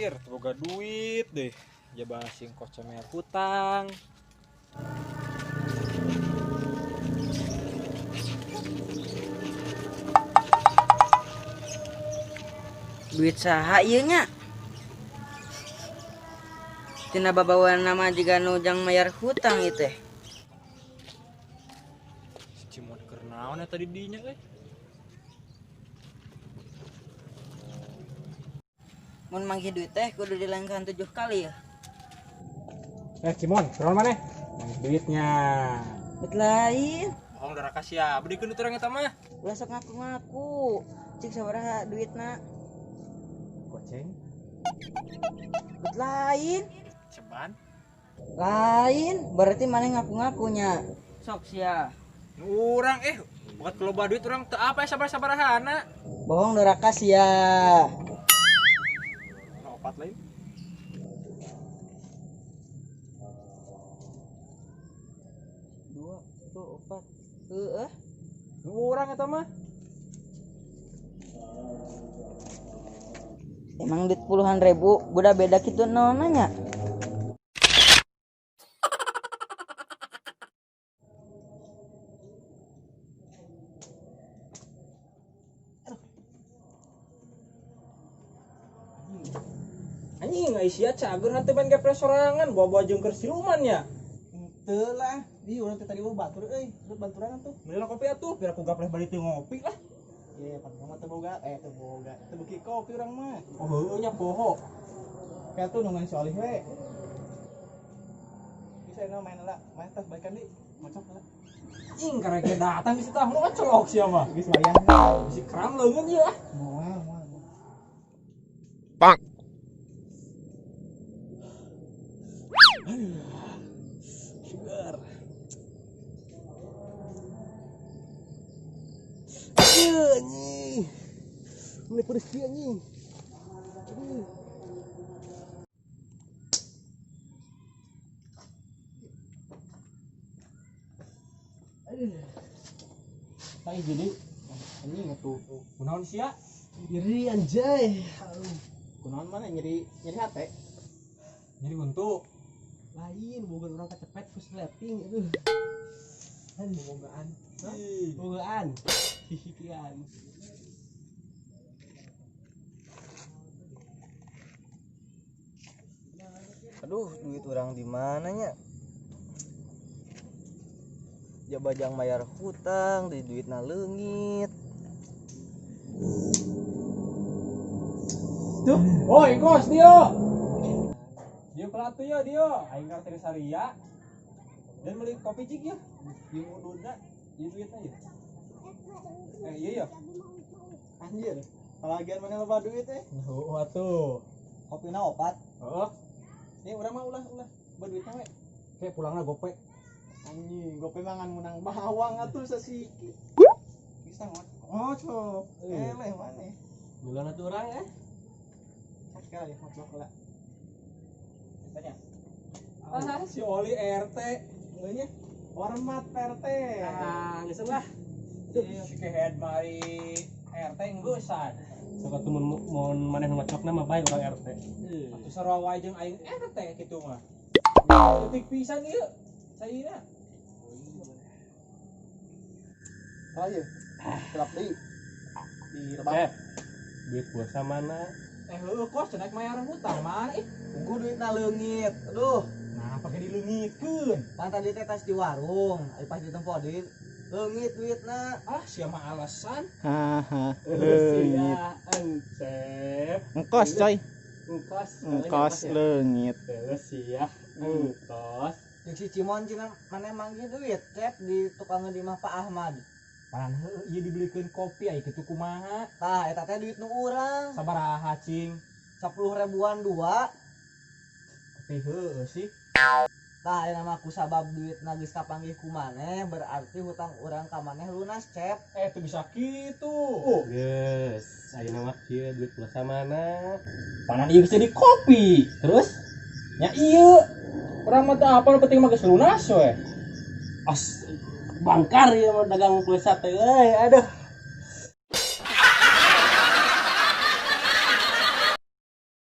Anjir, teu boga duit deh. Jaba sing kocemer hutang. Duit saha ieu nya? Tina babawaan nama jiga nu jang mayar hutang ieu teh. Si Cimon keur naon eta di dinya euy? Mun manggih duit teh kudu dilengkahan 7 kali ya. Cimon, keur maneh? Manggih duitnya. Duit lain. Bohong darah kasih ya, beuikeun duit urang eta mah. Ulah sok ngaku-ngaku. Cik sabaraha duitna? Goceng. Duit lain. Ceban. Lain, berarti maneh ngaku-ngakunya. Sok sia. Nu urang buat loba duit urang teu apa sabar-sabarahana. Bohong doraka sia. Nu opat lain. 2, 2, 4. Heeh. Nu urang eta mah. Emang duit puluhan ribu budak beda kitu naon nya? Anjing, ai sia cager hanteu main gepres sorangan, bawa-bawa jeung keur siluman nya. Henteu lah, di urang teh tadi mah batur euy, urut banturan atuh. Meuli kopi atuh, biar aku gapleh bari teu ngopi lah. Ye, pan mah teu boga, teu boga. Teu beuki kopi urang mah. Oh, heueuh nya poho. Kayak tuh nungguin si Olih we. Bisa na main lah, main tas baikan di. Ngocok lah. Anjing, karek datang di situ ah, ngocok sia mah. Geus wayah. Bisi kram leungeun ieu ah. Moal, moal. Bang. Segar. Anjing. Mulai pedes kieu anjing. Aduh. Aduh. Tai jadi anjing atuh. Kunaon sia? Nyeri anjay. Aduh. Kunaon mana nyeri, nyeri hate. Nyeri huntu. Lain boga urang kecepet ku sleting aduh. Aduh bogaan. Hah? Bogaan. Hihikian. Aduh, duit urang di mana nya? Jabajang bayar hutang, di duitna leungit. Tuh, oi kos Dio. Dio pelatu ya Dio, aing ka Trisaria. Dan beli kopi cik ya. Ieu ududna, ieu duitna ya. Iya ya. Anjir, palagian mana loba duit teh? Heuh atuh. Kopina opat. Heeh. Nih urang mah ulah ulah baduitna we. Kayak pulangna gope. Anjing, gope mangan menang bawang atuh sasiki. Bisa ngocok. Eleh maneh. Bulan atuh urang eh. Sekali ngocok lah. Tanya. Ah, si Oli RT. Nya hormat RT. Ah, geus lah. Si kehead mari RT ngeusan. Sok atuh mun maneh ngocokna mah bae urang RT. Atuh sarua wae jeung aing RT kitu mah. Detik pisan ieu. Saina. Oh iya. Gelap deui. Di lebak. Duit puasa mana? Heueuh kos cenah mayar hutang mana ih. Tunggu duitna leungit. Aduh. Nah, pake dileungitkeun. Pan tadi teh tas di warung, ari pas ditempo deui leungit duitna. Ah, sia mah alasan. Haha, Leungit. Encep. Engkos coy. Engkos. Engkos leungit. Heueuh sia. Engkos. Jeung si Cimon cenah maneh manggih duit, cep di tukang di imah Pak Ahmad. Paran heueuh ieu dibelikeun kopi aya kitu kumaha? Tah, eta teh duit nu urang. Sabaraha cing? 10 ribuan dua. Tapi heueuh sih. Tah, ayeuna mah ku sabab duitna geus kapanggih ku maneh, berarti hutang urang ka maneh lunas, Cep. Teu bisa kitu. Geus, ayeuna mah kieu duit puasa mana? Panan ieu geus jadi kopi. Terus? Nya ieu. Urang mah teu apa nu penting mah geus lunas we. As bangkar ieu mah dagang pulsa teh euy, aduh.